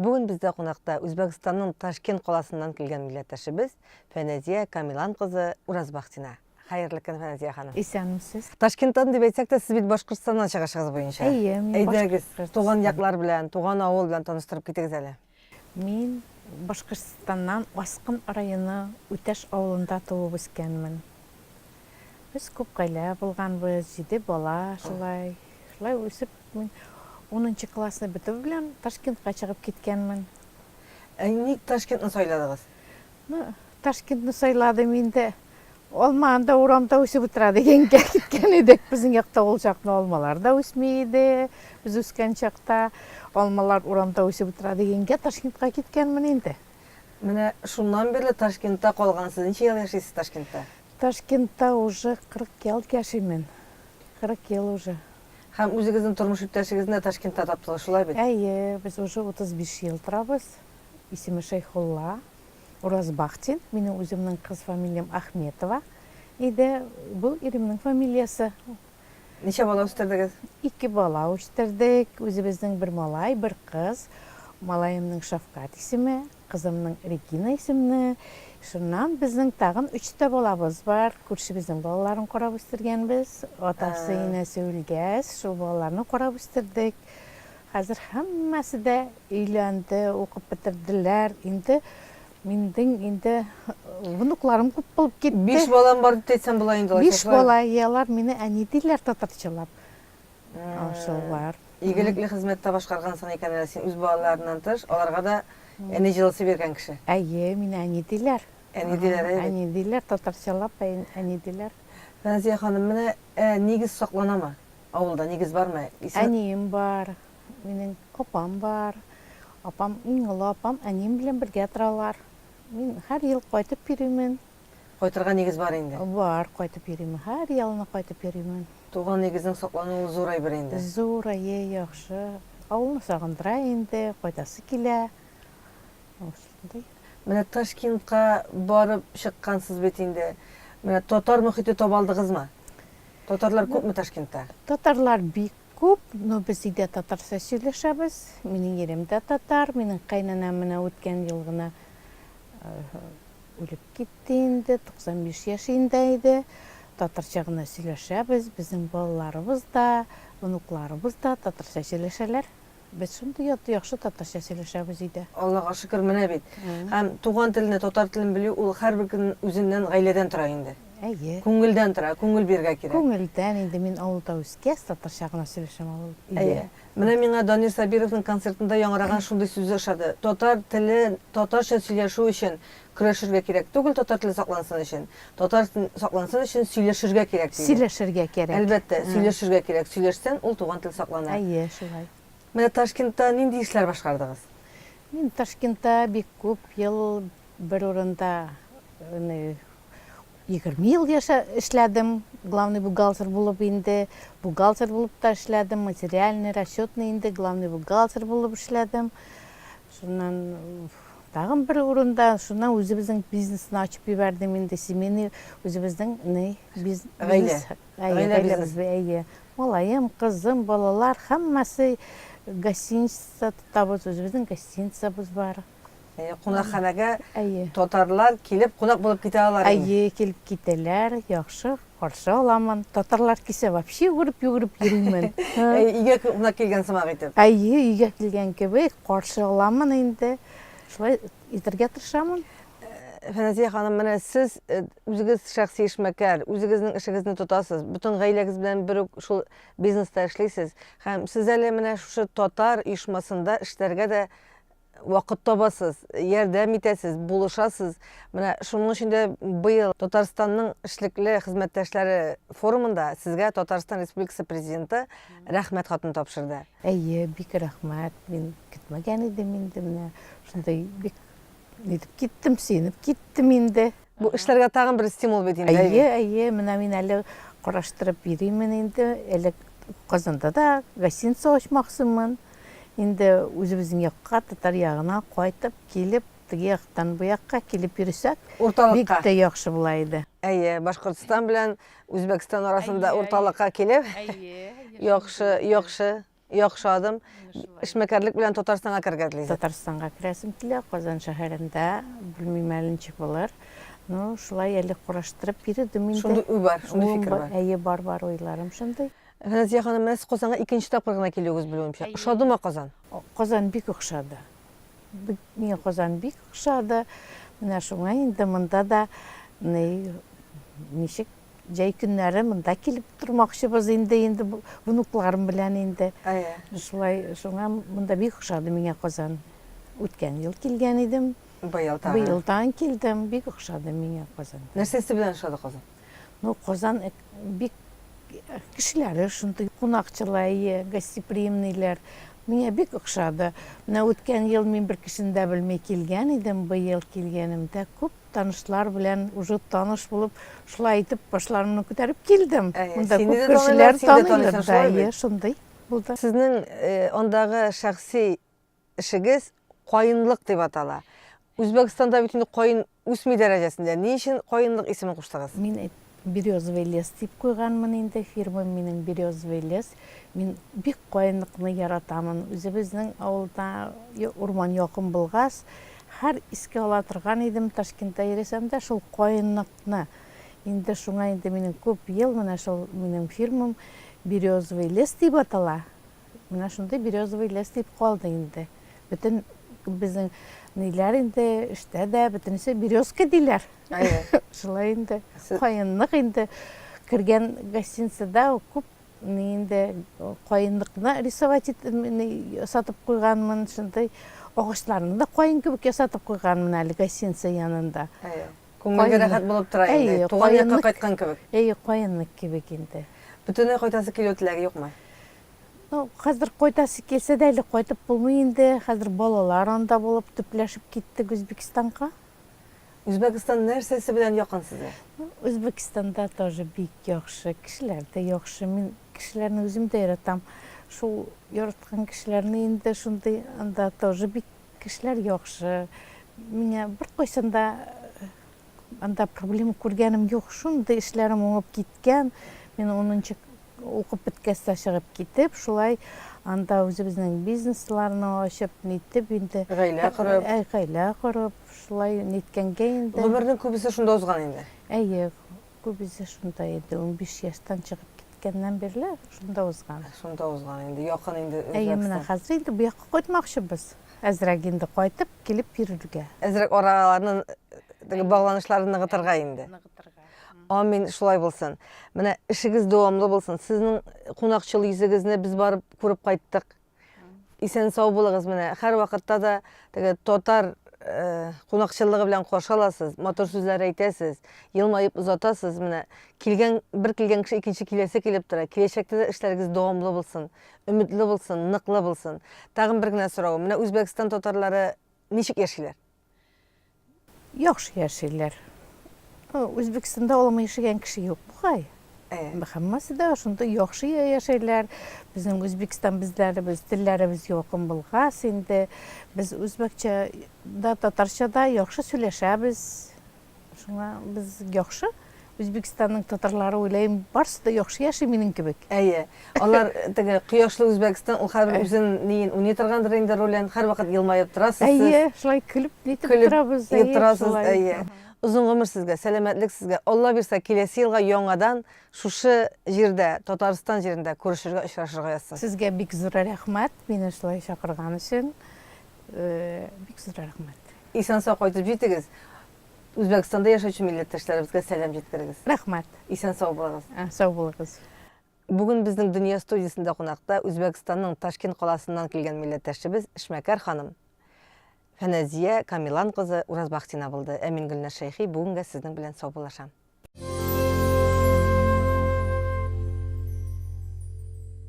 Бүген бездә кунакта Үзбәкстанның Ташкент каласыннан килгән милләттәшебез Фәнәзия Камилан кызы Уразбахтина. Хәерле көн, Фәнәзия ханым. Исәнмесез. Ташкенттан дип әйтсәк тә, сез бит Башкортстаннан чыгышыгыз буенча. Әйе, мин Әйдәгез, туган яклар белән, туган авыл белән таныштырып китегез әле. Мин Башкортстаннан Аскын районы Үтәш авылында туып үскәнмен. Без күп гаилә булганбыз, җиде бала шулай. Шулай үсеп, мин унынчы классны бетерү белән Ташкентка чыгып киткәнмен. Ә ник Ташкентны сайладыгыз? Ну, Ташкентны сайладым инде. Алма анда урамда үсеп утыра дигәнгә киткән идек. Безнең якта ул чакны алмалар да үсми иде. Без үскән чакта алмалар урамда үсеп утыра дигәнгә Ташкентка киткәнмен инде. Менә шуннан бирле Ташкентта калгансыз. Ничә ел яшисез Ташкентта? Ташкентта уже 40 ел яшимен. 40 ел уже. Һәм үзегезнең тормыш иптәшегезне дә Ташкентта таптыгыз, шулай бит? Әйе, без уже 35 ел торабыз. Исеме Шәйхулла Уразбахтин. Минем үземнең кыз фамилиям Ахметова иде. Бу иремнең фамилиясе. Ничә бала үстердегез? Ике бала үстердек. Үзебезнең бер малай, бер кыз. Малаемның Шәфкать исеме, кызымның Регина исемле. Шуннан безнең тагын өч тә балабыз бар. Күршебезнең балаларын карап үстергәнбез. Атасы, инәсе үлгәч, шул балаларны карап үстердек. Хәзер һәммәсе дә өйләнде, укып бетерделәр. Инде миндең инде внукларым күп булып китте. Биш балам бар дип әйтсәм була инде алайса, Биш бала, и алар мине әни диләр татарчалап. Шулар. Игелекле хезмәт тә башкаргансың икән әле син үз балаларыннан тыш, аларга да әни җылысы биргән кеше. Әйе, мине әни диләр. Әни диләр, әйе бит. Әни диләр, татарчалап әни диләр. Фәнзия ханым, менә нигез сакланамы? Авылда нигез бармы? Исән. Әнием бар, минем апам бар. Апам, иң олы апам әнием белән бергә торалар. Мин һәр ел кайтып йөримен. Кайтырга нигез бар инде? Бар, кайтып йөримен. Һәр елны кайтып йөримен. Туган нигезнең саклануы зур әйбер инде. Зур, әйе, яхшы. Авылны сагындыра инде, кайтасы килә. Шундый. Менә Ташкентка барып чыккансыз бит инде. Менә татар мохите таба алдыгызмы? Татарлар күпме Ташкентта? Татарлар бик күп, но без өйдә татарча сөйләшәбез. Минем ирем дә татар, минем кайнанам менә үткән ел гына үлеп китте инде, 95 яшендә иде. Татарча гына сөйләшәбез, безнең балаларыбыз да, внукларыбыз да татарча сөйләшәләр. Без шундый яхшы татарча сөйләшәбез өйдә. Аллага шөкер, менә бит. Һәм туган телне, татар телен белү ул һәрбер кемнең үзеннән, гаиләдән тора инде. Әйе. Күңелдән тора, күңел бирергә кирәк. Күңелдән инде, мин авылда үскәч, татарча гына сөйләшәм авыл, өйдә. Әйе. Менә миңа Данир Сабировның концертында яңгыраган шундый сүзе ошады, Татар теле, татарча сөйләшү өчен көрәшергә кирәк түгел, татар теле саклансын өчен. Татар саклансын өчен сөйләшергә кирәк, диде. Сөйләшергә кирәк. Әлбәттә, сөйләшергә кирәк. Сөйләшсәң, ул туган тел саклана. Әйе, шулай. Менә Ташкентта нинди эшләр башкардыгыз? Мин Ташкентта бик күп ел бер урында, 20 ел яшә, эшләдем, главный бухгалтер булып инде. Бухгалтер булып та эшләдем, материальный, расчетный инде, главный бухгалтер булып эшләдем. Шуннан тагын бер урында, шуннан үзебезнең бизнесны ачып җибәрдем инде, семейный үзебезнең ни, бизнес. Гаилә. Әйе, гаиләбез, әйе. Малаем, кызым, балалар, һәммәсе гостиница тотабыз, үзебезнең гостиницабыз бар. Әйе, кунакханәгә татарлар килеп кунак булып китә алар инде. Әйе, килеп китәләр, яхшы каршы аламын. Татарлар килсә, вообще йөгереп-йөгереп йөримен. Әйе, өйгә кунак килгән сымак итеп. Әйе, өйгә килгән кебек каршы аламын инде. Шулай итәргә тырышамын. Фәнәзия ханым, менә сез үзегез шәхси эшмәкәр, үзегезнең эшегезне тотасыз, бөтен гаиләгез белән бер үк шул бизнеста эшлисез. Һәм сез әле менә шушы татар оешмасында эшләргә дә вакыт табасыз, ярдәм итәсез, булышасыз. Менә шуның өчен дә быел Татарстанның эшлекле хезмәттәшләре форумында сезгә Татарстан Республикасы Президенты Рәхмәт хатын тапшырды. Әйе, бик рәхмәт. Мин көтмәгән идем инде менә шундый бик нитеп киттем, сөенеп киттем инде. Бу эшләргә тагын бер стимул бит инде. Әйе, әйе, менә мин әле караштырып йөримен инде. Әле Казанда да гостиница ачмакчымын. Инде үзебезнең якка, татар ягына кайтып, килеп, теге яктан бу якка килеп йөрсәк, Урталыкка. бик тә яхшы була иде. Әйе, Башкортстан белән Үзбәкстан арасында урталыкка килеп, яхшы, яхшы. Яхшы адым. Эшмәкәрлек белән Татарстанга керергә телисез. Татарстанга керәсем килә, Казан шәһәрендә, белмим әле ничек булыр. Ну, шулай әле караштырып йөрдем инде. Шундый уй бар, шундый фикер бар. Әйе, бар, бар уйларым шундый. Фәнәзия ханым, менә сез Казанга икенче тапкыр гына килүегез белүемчә. Ошадымы Казан? Казан бик охшады. Миңа Казан бик охшады. Менә шуңа инде монда да ничек җәй көннәре монда килеп тормакчыбыз инде, инде внукларым белән инде. Әйе. Шулай, шуңа монда бик охшады миңа Казан. Үткән ел килгән идем. Быел тагын. Быел тагын килдем. Бик охшады миңа Казан. Нәрсәсе белән ошады Казан? Ну, Казан бик кешеләре шундый кунакчыл, әйе, гостеприимныйлар. Миңа бик охшады. Менә үткән ел мин бер кешене дә белми килгән идем, быел килгәнемдә күп танышлар белән уже таныш булып, шулай итеп башларымны күтәреп килдем. Монда күп кешеләр таныйлар да, әйе, шундый булды. Сезнең андагы шәхси эшегез каенлык дип атала. Үзбәкстанда бит инде каен үсми дәрәҗәсендә. Ни өчен каенлык исемен куштыгыз? Мин Березовый лес дип куйганмын инде, фирмам минем Березовый лес. Мин бик каенлыкны яратамын. Үзебезнең авылда урман якын булгач, һәр искә ала торган идем, Ташкентта йөресәм дә, шул каенлыкны. Инде шуңа инде минем күп ел менә шул минем фирмам Березовый лес дип атала. Менә шундый березовый лес дип калды инде. Бөтен безнең ниләр инде эштә дә бөтенесе березка диләр. Әйе. Шулай инде. Каенлык инде кергән гостиницада күп ни инде каенлыкны рисовать итеп ясатып куйганмын, шундый агачларны да каен кебек ясатып куйганмын әле гостиница янында. Әйе. Күңелгә рәхәт булып тора инде. Туган якка кайткан кебек. Әйе, каенлык кебек инде. Бөтенләй кайтасы килү теләге юкмы? Ну, хәзер кайтасы килсә дә, әле кайтып булмый инде. Хәзер балалар анда булып, төпләшеп киттек Үзбәкстанга. Үзбәкстан нәрсәсе белән якын сезгә? Ну, Үзбәкстанда тоже бик яхшы, кешеләр дә яхшы. Мин кешеләрне үзем дә яратам. Шул яраткан кешеләрне инде шундый анда тоже бик кешеләр яхшы. Миңа беркайчан да анда проблема күргәнем юк. Шундый эшләрем уңып киткән. Мин унынчы Укып беткәч тә чыгып китеп, шулай анда үзебезнең бизнесларны ачып, нитеп инде. Гаилә корып. Әй, гаилә корып, шулай ниткәнгә инде. Гомернең күбесе шунда узган инде. Әйе, күбесе шунда инде. 15 яшьтән чыгып киткәннән бирле шунда узган. Шунда узган инде, якын инде Үзбәкстан. Әйе, менә хәзер инде бу якка кайтмакчыбыз. Әзрәк инде кайтып, килеп йөрергә. Әзрәк араларны, теге багланышларны ныгытырга инде. Ныгытырга. Амин, шулай булсын. Менә эшегез дәвамлы булсын. Сезнең кунакчыл йөзегезне без барып күреп кайттык. Исән сау булыгыз менә. Һәр вакытта да теге татар э, кунакчыллыгы белән каршы аласыз, матур сүзләр әйтәсез, елмаеп озатасыз. Менә килгән бер килгән кеше икенче киләсе килеп тора. Киләчәктә дә эшләрегез дәвамлы булсын, өметле булсын, ныклы булсын. Тагын бер генә сорау. Менә Үзбәкстан татарлары ничек яшиләр? Яхшы яшиләр. Үзбәкстанда аламый яшәгән кеше юк бугай. Һәммәсе дә шундый яхшы яшәйләр. Безнең Үзбәкстан безләребез, телләребез якын булгач инде, без үзбәкчә дә, татарча да яхшы сөйләшәбез. Шуңа без яхшы. Үзбәкстанның татарлары, уйлыйм, барысы да яхшы яши минем кебек. Әйе. Алар теге кояшлы Үзбәкстан, ул һәрбер үзен ниен уйный торгандыр инде ролен, һәрвакыт елмаеп торасыз сез. Әйе, шулай көлеп нитеп торабыз. Көлеп торасыз, әйе. Озын гомер сезгә, сәламәтлек сезгә. Алла бирсә, киләсе елга яңадан шушы җирдә, Татарстан җирендә күрешергә, очрашырга язсын. Сезгә бик зур рәхмәт, мине шулай чакырган өчен. Бик зур рәхмәт. Исән-сау кайтып җитегез. Үзбәкстанда яшәүче милләттәшләребезгә сәлам җиткерегез. Рәхмәт. Исән-сау булыгыз. Сау булыгыз. Бүген безнең Дөнья студиясендә кунакта Үзбәкстанның Ташкент каласыннан килгән милләттәшебез, эшмәкәр ханым Фәнәзия Камилан кызы Уразбахтина булды. Ә мин Гөлназ Шәйхи бүгенгә сезнең белән саубуллашам.